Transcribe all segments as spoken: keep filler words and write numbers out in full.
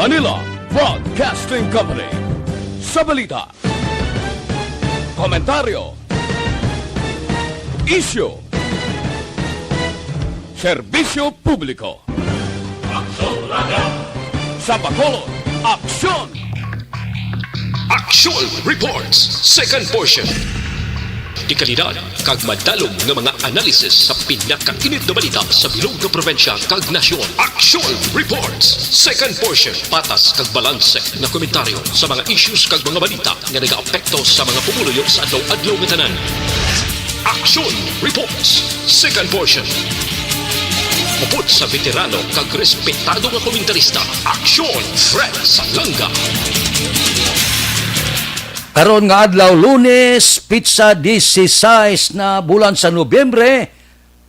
Manila Broadcasting Company. Sa balita, komentaryo, isyu, serbisyo publiko. Sa Bacolod, aksyon! Action Reports, second portion. Dekalidad kag madalom nga mga analysis sa pinakainit nga balita sa bilog nga probinsya kag nasyon. Action Reports, second portion. Patas kag balanse nga komentaryo sa mga issues kag mga balita nga nagaapekto sa mga pumuluyo sa adlaw-adlaw nga tanan. Action Reports, second portion. Upod sa veterano kag respetado nga komentarista, Action Fred Salanga. Karon nga adlaw, Lunes, pitsa dieciséis na bulan sa Nobyembre,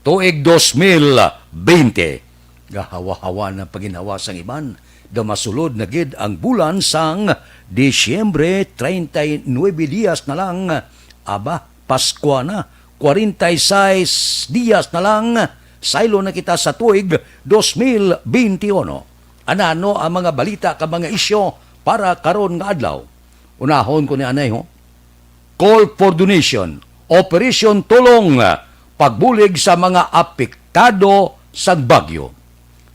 tuig dos mil bente. Gahawa-hawa na paginhawa sang iban. Daw masulod na gid ang bulan sang Disyembre, treinta y nueve dias na lang. Aba, Paskwa na, kwarenta y seis dias na lang. Saylo na kita sa tuig dos mil bente uno. Anano ang mga balita kag mga isyu para karon nga adlaw? Unahon ko ni anay, ho. Call for donation, Operation Tulong, pagbulig sa mga apektado sang bagyo.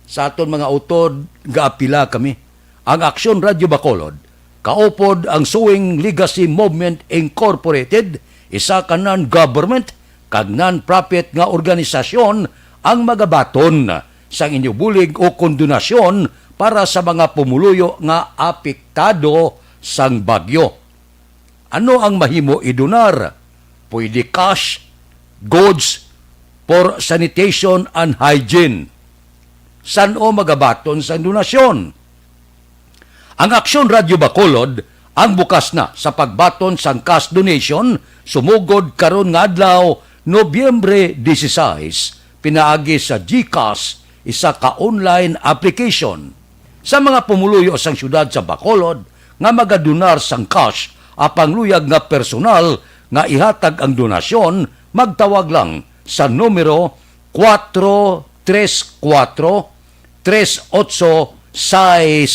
Sa aton mga utod, gaapila kami. Ang Aksyon Radyo Bacolod, kaupod ang Sewing Legacy Movement Incorporated, isa ka non-government kag non-profit nga organisasyon, ang magabaton sang inyo bulig o kondonasyon para sa mga pumuluyo nga apektado sang bagyo. Ano ang mahimo idonar? Pwede cash, goods for sanitation and hygiene. San-o magabaton sang donasyon? Ang Aksyon Radyo Bacolod ang bukas na sa pagbaton sang cash donation sumugod karon nga adlaw, Nobyembre dieciséis, pinaagi sa GCash, isa ka online application. Sa mga pumuluyo sang siyudad sa Bacolod nga magadonar sang cash apang luyag nga personal nga ihatag ang donasyon, magtawag lang sa numero kuwatro tres kuwatro, tres otso sais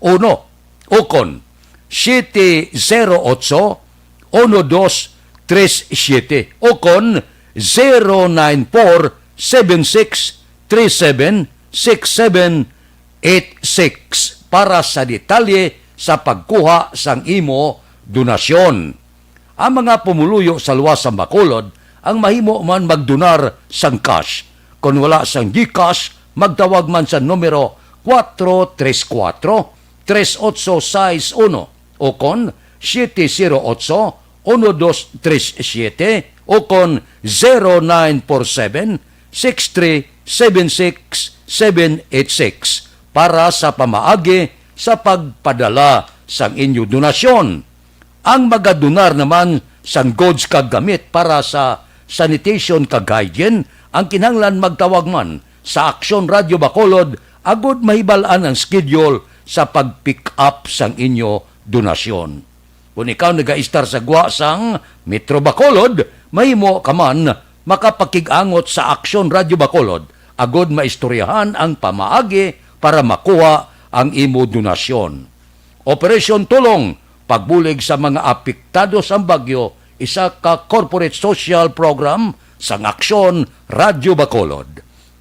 uno, ukon siyete zero otso, uno dos tres siyete, ukon zero nine four seven six three seven six seven eight six para sa detalye sa pagkuha sang imo donasyon. Ang mga pumuluyo sa luwas sang Bacolod ang mahimo man magdonar sang cash. Kon wala sang GCash, magtawag man sa numero kuwatro tres kuwatro, tres otso sais uno, ukon siyete zero otso, uno dos tres siyete, ukon zero nine four seven, six three seven six seven eight six para sa pamaagi sa pagpadala sang inyo donasyon. Ang magadonar naman sang goods kag gamit para sa sanitation kag hygiene ang kinahanglan magtawag man sa Aksyon Radyo Bacolod agud mahibal-an ang schedule sa pag-pick up sang inyo donasyon. Kon ikaw nagaistar sa gwa sang Metro Bacolod, mahimo ka man makapakig-angot sa Aksyon Radyo Bacolod agud maistoryahan ang pamaagi para makuha ang imo donasyon. Operasyon Tulong, pagbulig sa mga apektado sang bagyo, isa ka corporate social program sang Aksyon Radyo Bacolod.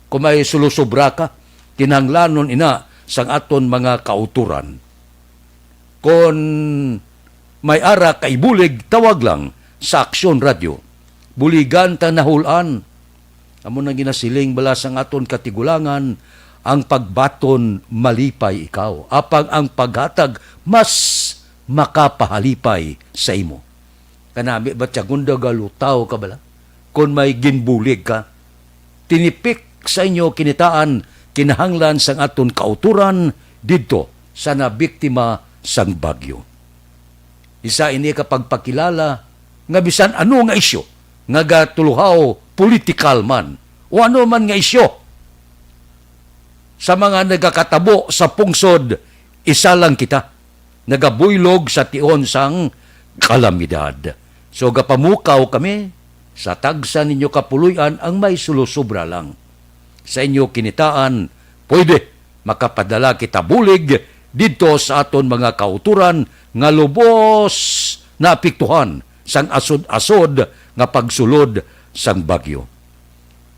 Kung may sulusubra ka, kinahanglanon ina sang aton mga kautoran. Kon may ara ka ibulig, tawag lang sa Aksyon Radyo. Buligan ta nahul-an. Amo nang ginasiling bala sang aton katigulangan, ang pagbaton malipay ikaw, apang ang paghatag mas makapahalipay sa imo. Kanami ba, Tiagon, galutaw ka bala? Kon may ginbulig ka, tinipik sa inyo kinitaan, kinahanglan sang aton kautoran didto sa nabiktima sang bagyo. Isa ini ka pagpakilala nga bisan ano nga isyu nga gatuluhaw, politikal man o ano man nga isyu, sa mga nagakatabo sa pungsod, isa lang kita, nagabuylog sa tion sang kalamidad. So, gapamukaw kami sa tagsa ninyo kapuloy-an ang may sulosobra lang. Sa inyo kinitaan, pwede makapadala kita bulig didto sa aton mga kautoran nga lubos naapektuhan sang asod-asod nga pagsulod sang bagyo.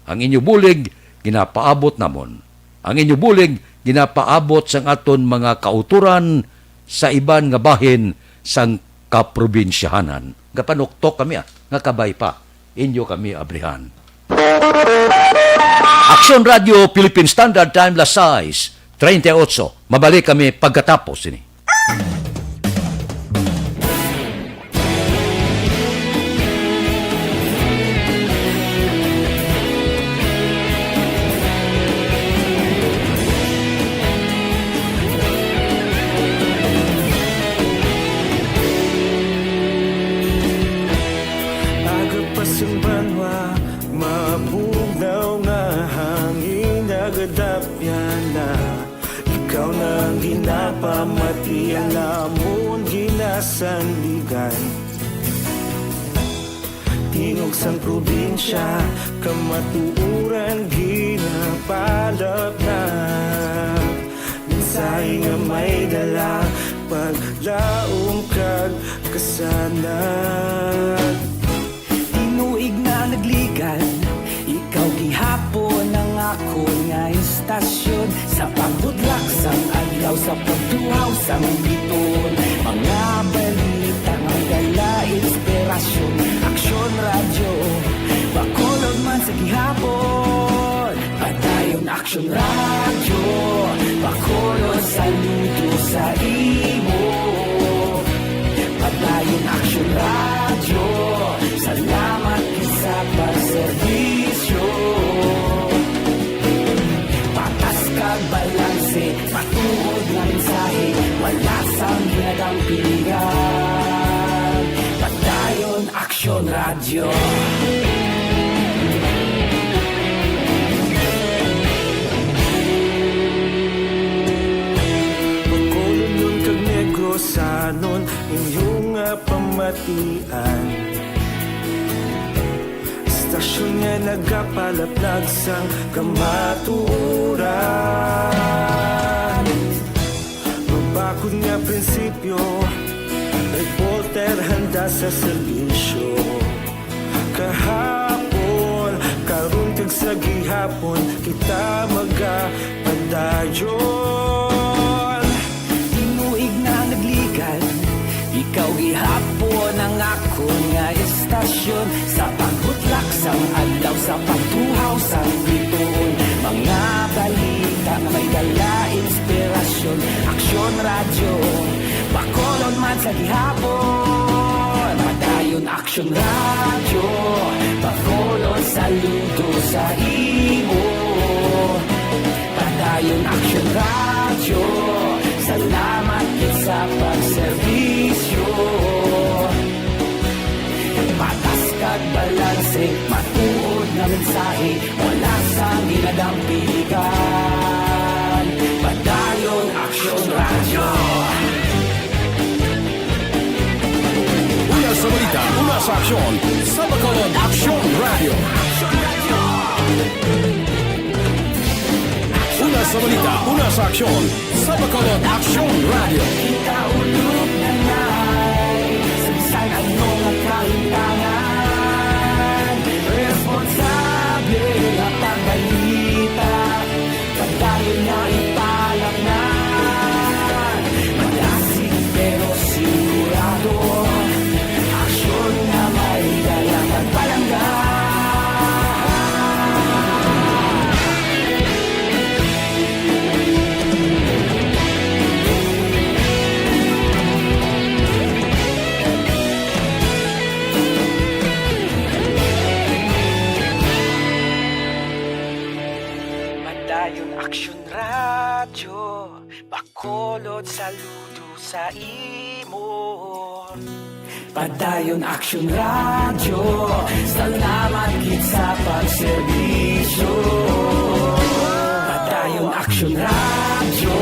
Ang inyo bulig ginapaabot namon. Ang inyo bulig ginapaabot sang aton mga kautoran sa iban nga bahin sang kaprobinsyahanan. Gapanuktok kami, ah, nga kabay pa inyo kami abrihan. Aksyon Radio Philippine Standard Time, las sais treinta y ocho. Mabalik kami pagkatapos sini. Aga pa sang banwa, mabugnaw nga hangin, nagadapyan na. Ikaw na ang ginapamati, ang amon ginasandigan. Tingog sang probinsya, kamatuoran ginapalapnap. Mensahe nga may dala, paglaom kag kasanag. Tinuig na nagligan, ikaw gihapon ang akon nga istasyon. Sa pagbudlak sang adlaw, sa pagtuhaw sang bituon, mga balita nga may dala inspirasyon. Aksyon Radyo, Bacolod man sa gihapon. Padayon Aksyon Radyo, Bacolod, saludo sa imo. Padayon Aksyon Radyo, salamat gid sa pagserbisyo. Patas kag balanse, matuod nga mensahe, wala sang ginadampigan. Padayon Aksyon Radyo. Bacolodnon kag Negrosanon, inyo nga pamatian. Istasyon nga nagapalaplag sang kamatuoran. Mabakod nga prinsipyo, reporter handa sa serbisyo. Kahapon, karon kag sa gihapon, kita magapadayon. Tinuig na nagligan, ikaw gihapon ang akon nga istasyon. Sa pagbutlak sang adlaw, sa pagtuhaw sang bituon, mga balita nga may dala inspirasyon. Aksyon Radyo, Bacolod man sa gihapon. Padayon Aksyon Radyo, Bacolod, saludo sa imo. Padayon Aksyon Radyo, salamat gid sa pagserbisyo. Patas kag balanse, matuod nga mensahe, wala sang ginadampigan. Padayon Aksyon Radyo. Una sa balita, una sa aksyon, sa Bacolod Aksyon Radyo. Una sa balita, una sa aksyon, sa Bacolod Aksyon Radyo. Kita ulog na nay, sa bisan ano nga kahintangan, responsable nga pagbalita. Padayon na ipalapnan, malasig pero sigurado. Aksyon nga may dalang pagpalangga. Padayon Aksyon Radyo, Bacolod, saludo sa imo. Padayon Aksyon Radyo, salamat gid sa pagserbisyo. Padayon Aksyon Radyo,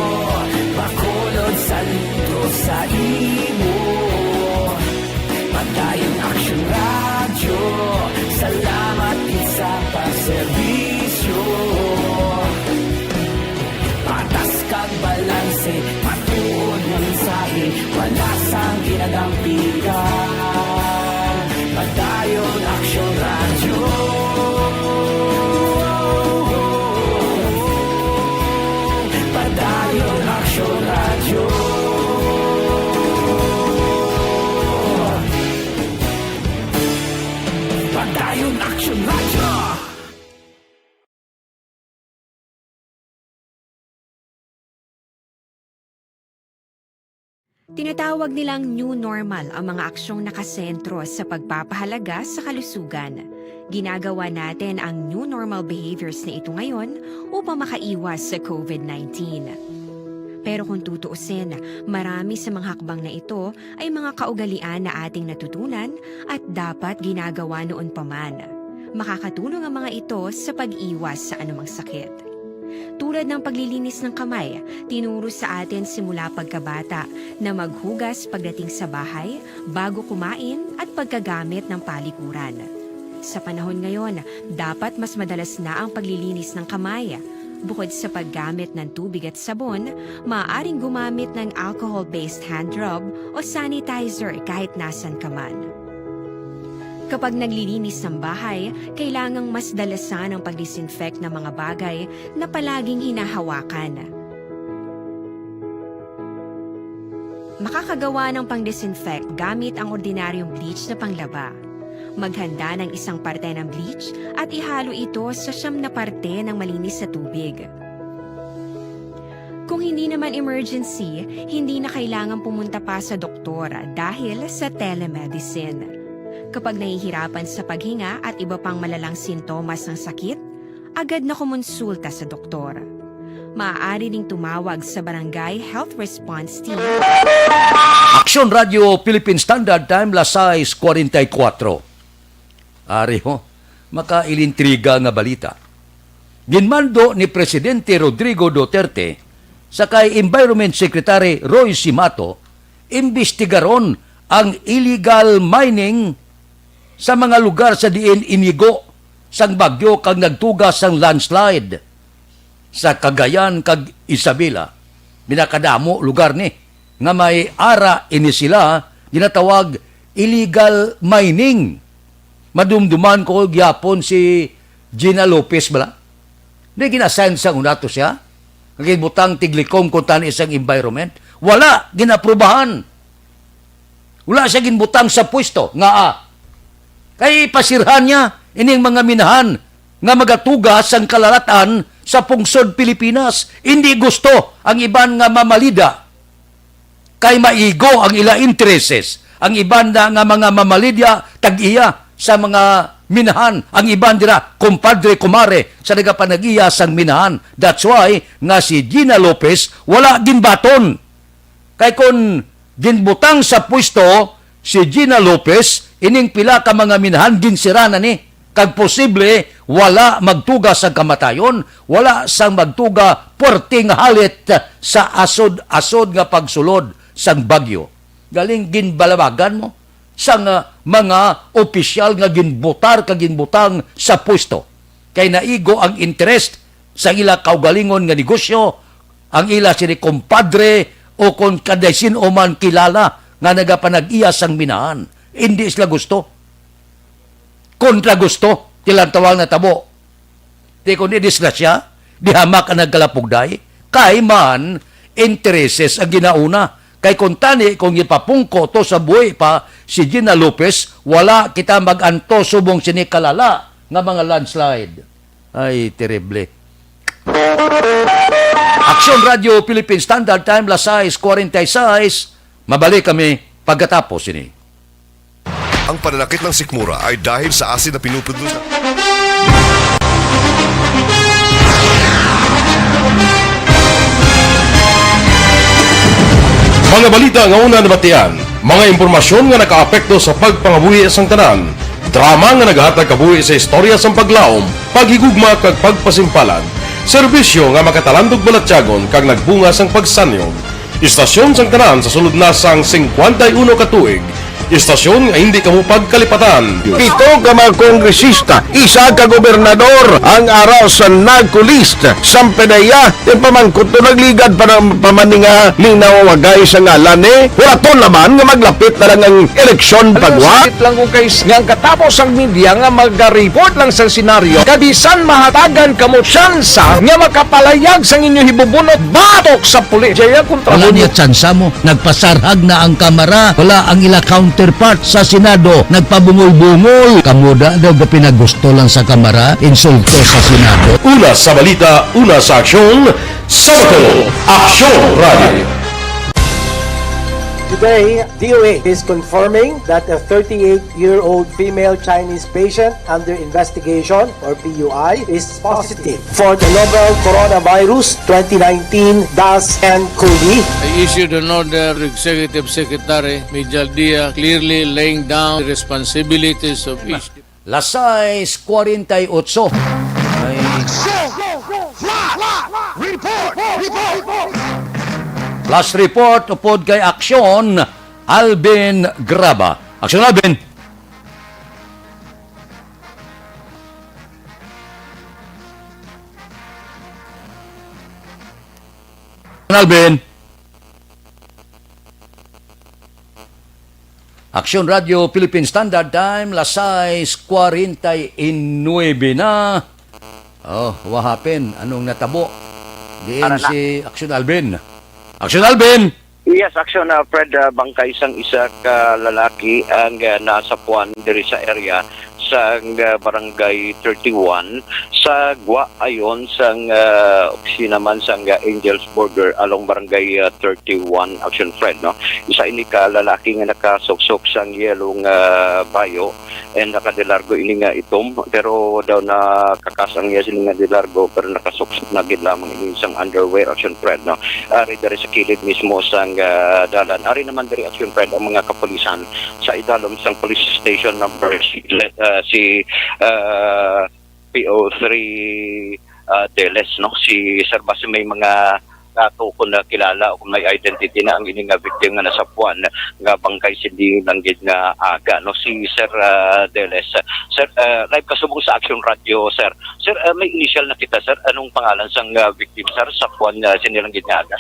Bacolod, saludo sa imo. Padayon Aksyon Radyo, salamat gid sa pagserbisyo. Patas kag balanse, matuod Tinatawag nilang new normal ang mga aksyong nakasentro sa pagpapahalaga sa kalusugan. Ginagawa natin ang new normal behaviors na ito ngayon upang makaiwas sa covid nineteen. Pero kung tutuusin, marami sa mga hakbang na ito ay mga kaugalian na ating natutunan at dapat ginagawa noon pa man. Makakatulong ang mga ito sa pag-iwas sa anumang sakit. Tulad ng paglilinis ng kamay, tinuro sa atin simula pagkabata na maghugas pagdating sa bahay, bago kumain at pagkagamit ng palikuran. Sa panahon ngayon, dapat mas madalas na ang paglilinis ng kamay. Bukod sa paggamit ng tubig at sabon, maaaring gumamit ng alcohol-based hand rub o sanitizer kahit nasan ka man. Kapag naglilinis ng bahay, kailangang mas dalasan ang pag-disinfect ng mga bagay na palaging hinahawakan. Makakagawa ng pang-disinfect gamit ang ordinaryong bleach na panglaba. Maghanda ng isang parte ng bleach at ihalo ito sa siyam na parte ng malinis na tubig. Kung hindi naman emergency, hindi na kailangan pumunta pa sa doktor dahil sa telemedicine. Kapag nahihirapan sa paghinga at iba pang malalang sintomas ng sakit, agad na kumonsulta sa doktor. Maaari ding tumawag sa Barangay Health Response Team. Aksyon Radio Philippine Standard Time, las sais cuarenta y cuatro. Ari ho, makailintriga nga balita. Ginmando ni Presidente Rodrigo Duterte sa kay Environment Secretary Roy Simato imbestigaron ang illegal mining sa mga lugar sa diin inigo sang bagyo kag nagtuga sang landslide sa Cagayan kag Isabela. Pinakadamo lugar ni nga may ara ini sila ginatawag illegal mining. Madumduman ko gyapon si Gina Lopez bala. Di ginasign sang una to siya. Nga ginbutang tiglikom kuntani sang environment. Wala ginaprubahan. Wala siya ginbutang sa pwesto nga ah, kay pasirhan niya ining mga minahan nga magatuga sang kalalatan sa pungsod Pilipinas. Hindi gusto ang iban nga mamalida kay maigo ang ila intereses. Ang iban na nga mga mamalidya tag-iya sa mga minahan, ang iban dira kumpadre kumare sa nagapanag-iya sang minahan. That's why nga si Gina Lopez wala ginbaton. Kay kon ginbutang sa pwesto si Gina Lopez, ining pila ka mga minahan ginsira na ni, kag posible wala magtuga sang kamatayon, wala sang magtuga puwerteng halit sa asod-asod nga pagsulod sang bagyo. Galing ginbalabagan mo sang ah, mga opisyal nga ginbutar kag ginbutang sa pwesto kay naigo ang interest sa ila kaugalingon nga negosyo, ang ila sini kumpadre o kon kada sin-o man kilala nga nagapanag-iya sang minahan. Indi sila gusto. Kontra gusto, tilantawang natabo. Di kundi disgrasya, di hamak ang nagkalapugday. Kay man, intereses ang ginauna. Kay kung tani, kung ipapungko to sa buhi pa si Gina Lopez, wala kita mag-anto subong sini kalala nga mga landslide. Ay, terrible. Aksyon Radio Philippine Standard Time, las sais cuarenta y seis. Mabalik kami pagkatapos sini. Ang pananakit ng sikmura ay dahil sa asin na pinupudlo sa Mga balita nga una nabatian, mga impormasyon nga nakaapekto sa pagpangabuhi sang tanan, drama nga naghatag kabuhi sa istorya sang paglaom, paghigugma kag pagpasimpalan, serbisyo nga makatalandog balatyagon kag nagbunga sang pagsanyog. Istasyon sang tanan sa sulod na sang singkwenta y uno ka tuig. Istasyon nga hindi kamo pagkalipatan. Pito ka mga kongresista, isa ka gobernador ang ara sa NAGCO list. Sampe na iya, ti pamangkot to nagligad pa ng pamaninga ning nawawagay sa ngalan ni. Hulaton naman nga maglapit na lang ang eleksyon pagwa. Sakit lang kung kay nga ang katapos ang media nga magaripot lang sa senaryo. Kabisan mahatagan kamo tsansa nga makapalayag sang inyo hibubunot batok sa pulis. Jaya kontra Wala mo niya tsansa mo. Nagpasarhag na ang Kamara. Wala ang ila counterpart sa Senado. Nagpabungol-bungol. Kamo da daw ga pinagusto lang sa Kamara, insulto sa Senado. Una sa balita, una sa aksyon, sa Bato, Aksyon Radio. Today, D O H is confirming that a thirty-eight-year-old female Chinese patient under investigation, or P U I, is positive for the novel coronavirus twenty nineteen dash N cov. I issued an order to Executive Secretary Mijal Dia, clearly laying down the responsibilities of each. Las sais cuarenta y ocho. Ay. Flash report upod kay Aksyon Alvin Graba. Aksyon Alvin. Alvin. Aksyon Radio Philippine Standard Time, las sais cuarenta y nueve na. Oh, what happened? Anong natabo? Diin Tara na. Si Aksyon Alvin. Aksyon Alvin! Yes, Aksyon, ah, Fred, ah, bangkay sang isa ka lalaki ang, ah, nasapuan diri sa area sang, ah, Barangay thirty-one sa Gwa ayon sang, ah, opisina man sang, ah, Angels Burger along Barangay, ah, thirty-one, Aksyon Fred, no? Isa ini ka lalaki nga nakasuksok sang yellow nga bayo and nakadelargo ini nga itom, pero daw nakakas ang iya sini nga delargo, pero nakasuksok na gid lamang ini sang underwear, Aksyon Fred, no? Ari diri sa kilid mismo sang, ah, dalan. Ari naman diri, Aksyon Fred, ang mga kapulisan sa idalom sang police station number si, ah, si, ah, P O three, ah, Deles, no? Si Sir, basi may mga nato kung nakilala o kung may identity na ang ini nga victim nga nasapuan nga bangkay sindi lang gid nga aga, no? Si Sir, ah, Deles. Sir, ah, live ka subong sa Action Radio, sir. Sir, ah, may initial na kita, sir. Anong pangalan sang, ah, victim, sir? Sapuan nga sindi lang gid nga aga.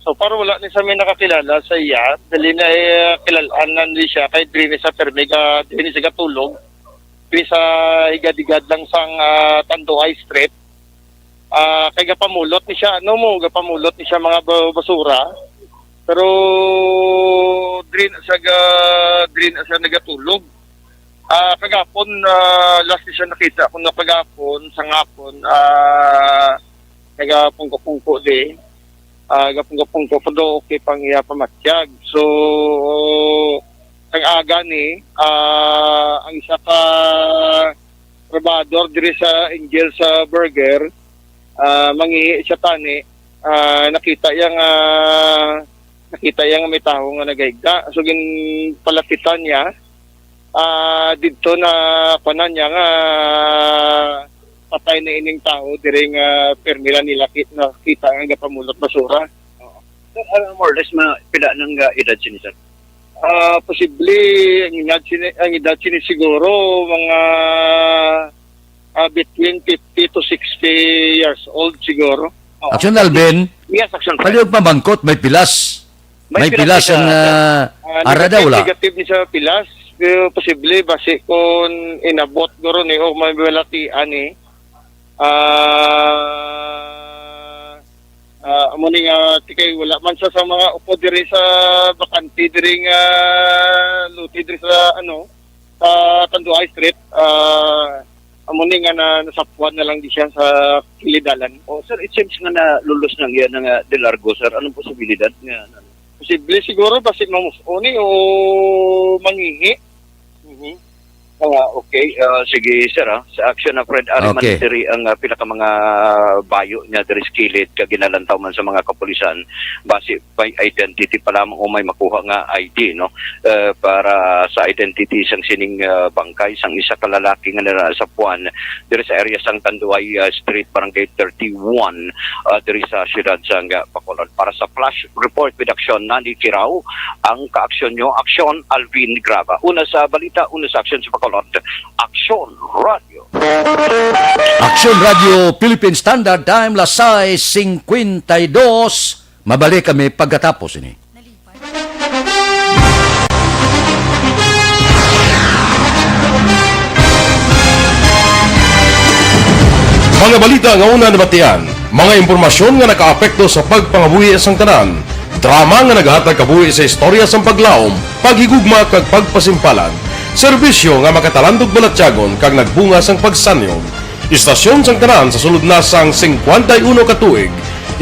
So far, wala ni sa may nakakilala sa iya. Dali na, eh, kilalaan na ni siya kay diri ni sa permi ga, diri ni siya gatulog. Diri sa higad-higad lang sang, ah, Tanduay Street. Ah, kay gapamulot ni siya, ano mo, gapamulot ni siya mga ba-, basura. Pero diri na siya ga-, diri na siya nagatulog. Ah, kagapon, ah, last ni siya nakita ko na kagapon, sa ngapon, ah, nagapungko-pungko di. Ah, gapungko-pungko pa do, okay pang iya pamatyag. So, ang aga ni, ah, ang isa ka trabahador diri sa Angel sa Burger, ah, mangihi siya tani, ah, nakita iya nga, nakita iya nga may tawo nga nagahigda. So, ginpalapitan niya, ah, didto na kuanan niya nga patay na ining tawo diri nga permi lang nila ki-, nakita nga gapamulot basura. Oo. Sir, ano, more or less, ma-, pila nang, ah, edad sini, sir? Ah, posible, ang edad sini, ang edad sini siguro, mga, ah, between fifty to sixty years old siguro. Oo. Action, Alvin. Yes, Action. Palihog pamangkot, may pilas. May May pilas pilas ni ang, siya, ah, ah, ara daw, negative, wala? Negative ni sa pilas. Pero posible, basi kung inabot guro ni o may balatian ni. Ah, ah, amo ni nga, tikay wala man sa, sa mga upo diri sa bakante, diri nga lote, diri sa, ano, sa Tanduay Street. Ah, amo ni nga na, nasapuan na lang di siya sa kilid dalan. Oh, sir, it seems nga na lulos nang iya na nga de largo, sir. Anong posibilidad nga, ano? Posible siguro, basi mamus-on ni o mangihi. Mhm. Ah, okay. Ah, sige, sir, ah. Sa action na, Fred, ari man Okay. diri ang, ah, pila ka mga bayo niya diri sa kilid, kag ginalantaw man sa mga kapulisan. Basi may identity pa lamang o may makuha nga I D, no? Eh, para sa identity sang sining, ah, bangkay sang isa ka lalaki nga nasapuan diri sa area sang Tanduay, ah, Street, Barangay thirty-one, ah, diri sa siyudad sang, ah, Bacolod. Para sa Flash Report with Action, Nani Kirao, ang kaaksyon nyo, Aksyon Alvin Graba. Una sa balita, una sa aksyon sa Bacolod, Aksyon Radio. Aksyon Radio, Philippine Standard Time, las sais cincuenta y dos. Mabalik kami pagkatapos ini. Mga balita nga una nabatian, mga impormasyon nga nakaapekto sa pagpangabuhi sang tanan, drama nga naghatag kabuhi sa istorya sang paglaom, paghigugma kag pagpasimpalan, serbisyo nga makatalandog balatyagon kag nagbunga sang pagsanyog. Istasyon sang tanan sa sulod na sang singkwenta y uno ka tuig,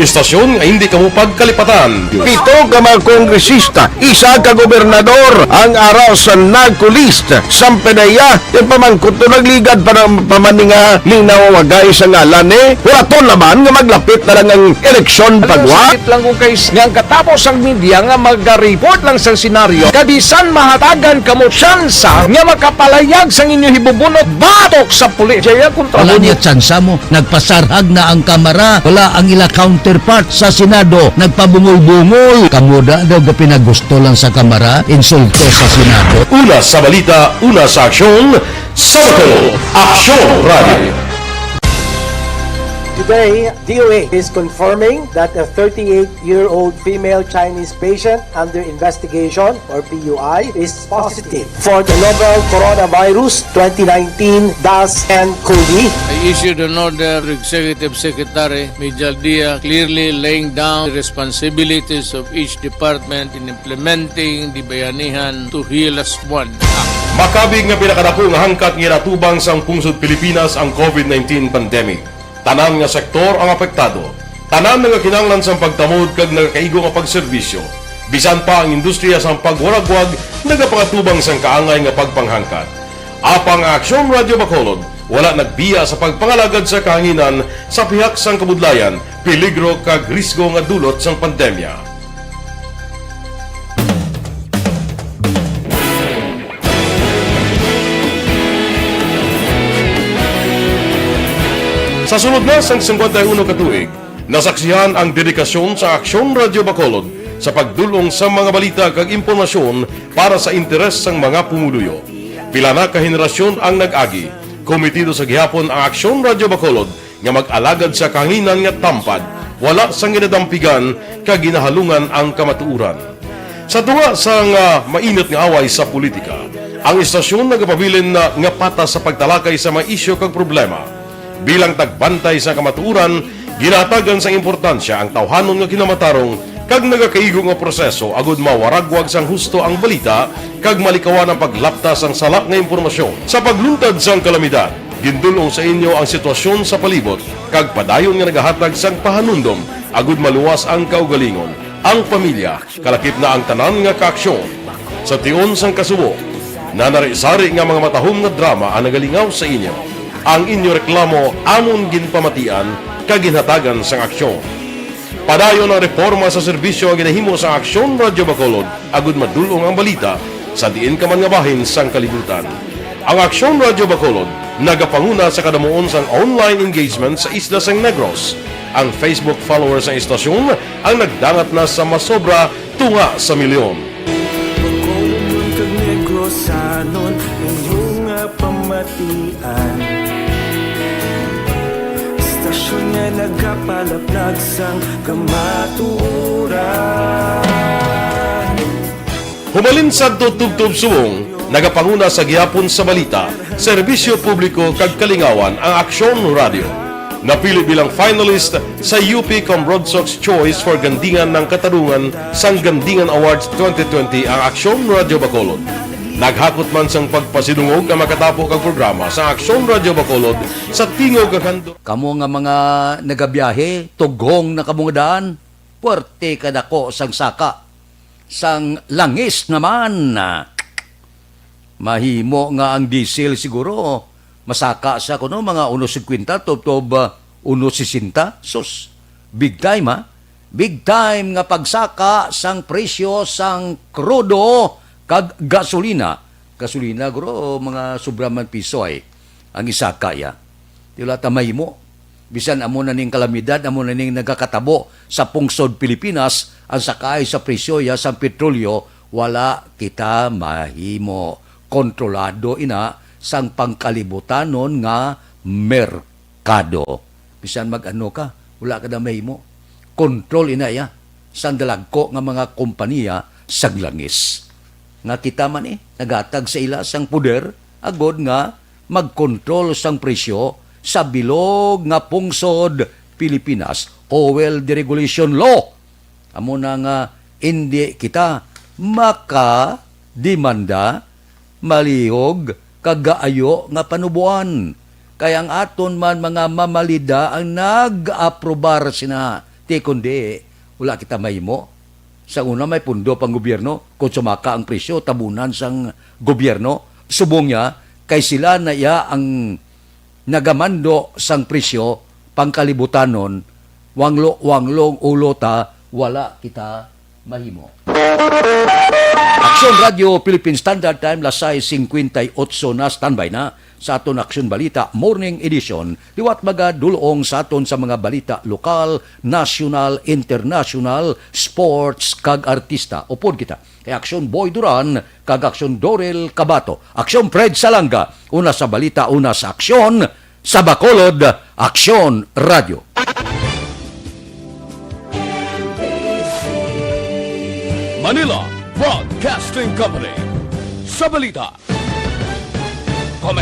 Istasyon nga hindi kamo pagkalipatan. Pito ka mga kongresista, isa ka gobernador ang ara sa narco list. Sampanaya, ipamangkot to nagligad pa ng pamaninga ning nawawagay sa ngalan ni Horaton Laban nga maglapit na lang ang eleksyon pagwa. Sakit lang kung kay nga ang katapos ang media nga mag-report lang sa senaryo, kabisan mahatagan kamo tsansa nga makapalayag sang inyo hibubunot batok sa pulis. Jaya kontra Wala niya tsansa mo. Nagpasarhag na ang Kamara. Wala ang ila counterpart sa Senado. Nagpabungol-bungol. Kamo da daw ga pinagusto lang sa Kamara. Insulto sa Senado. Una sa balita, una sa aksyon, sa Bacolod, Aksyon Radio. Today, D O A is confirming that a thirty-eight-year-old female Chinese patient under investigation, or P U I, is positive for the novel Coronavirus twenty nineteen dash N COVID. I issued an order to Executive Secretary Mijal Dia, clearly laying down the responsibilities of each department in implementing the Bayanihan to Heal As One Act. Makabig nga pinakadako nga hangkat nga ginatubang sang pungsod Pilipinas ang COVID nineteen pandemic. Tanan nga sektor ang apektado. Tanan nagakinahanglan sang pagtamod kag nagakaigo nga pagserbisyo. Bisan pa ang industriya sang pagwaragwag nagapangatubang sang kaangay nga pagpanghangkat. Apang ang Aksyon Radyo Bacolod wala nagbiya sa pagpangalagad sa kahanginan sa pihak sang kabudlayan, peligro kag risgo nga dulot sang pandemya. Sa sulod na sang singkwenta y uno ka tuig, nasaksihan ang dedikasyon sa Aksyon Radyo Bacolod sa pagdul-ong sa mga balita kag impormasyon para sa interes sang mga pumuluyo. Pila na ka henerasyon ang nag-agi, komitido sa gihapon ang Aksyon Radyo Bacolod nga mag-alagad sa kahanginan nga tampad, wala sang ginadampigan kag ginahalungan ang kamatuoran. Sa tunga sang, ah, mainit nga away sa politika, ang istasyon nagapabilin na nga patas sa pagtalakay sa mga isyu kag problema. Bilang tagbantay sa kamatuoran, ginahatagan sang importansya ang tawhanon nga kinamatarong kag nagakaigo nga proseso agud mawaragwag sang husto ang balita kag malikawan ang paglapta sang sala nga impormasyon. Sa pagluntad sang kalamidad, gindul-ong sa inyo ang sitwasyon sa palibot kag padayon nga nagahatag sang pahanumdom agud maluwas ang kaugalingon, ang pamilya, kalakip na ang tanan nga kaaksyon. Sa tion sang kasubo, nanari-sari nga mga matahom nga drama ang nagalingaw sa inyo. Ang inyo reklamo amon ginpamatian kag ginhatagan sang aksyon. Padayon ang reforma sa serbisyo nga ginahimo sang Aksyon Radyo Bacolod agud madul-ong ang balita sa diin ka man nga bahin sang kalibutan. Ang Aksyon Radyo Bacolod nagapanguna sa kadamuon sang online engagement sa isla sang Negros. Ang Facebook followers sang istasyon ang nagdangat na sa masobra tunga sa milyon. Bacolodnon kag Negrosanon, inyo nga pamatian. Istasyon nga nagapalaplag sang kamatuoran. Humalin sadto tubtob subong, nagapanguna sa gihapon sa balita, serbisyo publiko kag kalingawan ang Aksyon Radyo. Napili bilang finalist sa U P Comrade Sox Choice for Gandingan ng Katarungan sang Gandingan Awards twenty twenty ang Aksyon Radyo Bacolod. Naghakot man sang pagpasidungog ang makatapo kag programa sa Aksyon Radyo Bacolod sa tingog kag handom. Kamo nga mga nagabiyahe, tughong na kamo nga daan, puwerte kadako sang saka sang langis naman. Mahimo nga ang diesel siguro masaka sa kuno mga uno singkwenta tubtob, ah, uno sesenta. Sus, big time, ha? Big time nga pagsaka sang presyo sang krudo kag gasolina. Gasolina, guro, mga sobra man piso ay ang isaka, ya. Di wala ta mahimo. Bisan amo na ning kalamidad, amo na ning nagakatabo sa pungsod Pilipinas, ang sakay sa presyo, ya, sang petrolyo, wala kita mahimo. Kontrolado ina sang pangkalibutanon nga merkado. Bisan mag-ano ka, wala ka na mahimo. Kontrol ina, ya, sang dalagko nga mga kompanya sang langis. Nga kita man, eh, naghatag sa ila sang poder, agod nga magkontrol sang presyo sa bilog nga pungsod Pilipinas, Fuel Deregulation Law. Amo na nga indi kita makademanda, malihog, kag gaayo nga panuboan. Kay ang aton man mga mamalida ang nag-aprobar sina. Ti kundi wala kita mahimo. Sa una, may pundo pang gobyerno. Kung sumaka ang presyo, tabunan sang gobyerno. Subong niya, kay sila na iya ang nagamando sang presyo, pangkalibutanon, wanglo-wanglo ang ulo ta, wala kita mahimo. Aksyon Radio Philippine Standard Time, las sais cincuenta y ocho na, standby na sa aton Aksyon Balita Morning Edition. Liwat magadulong sa aton sa mga balita lokal, nasyonal, internasyonal, sports, kag artista. Upod kita kay Aksyon Boy Duran kag Aksyon Dorel Cabato. Aksyon Fred Salanga, una sa balita, una sa aksyon, sa Bacolod, Aksyon Radio. Manila Broadcasting Company. Sa balita,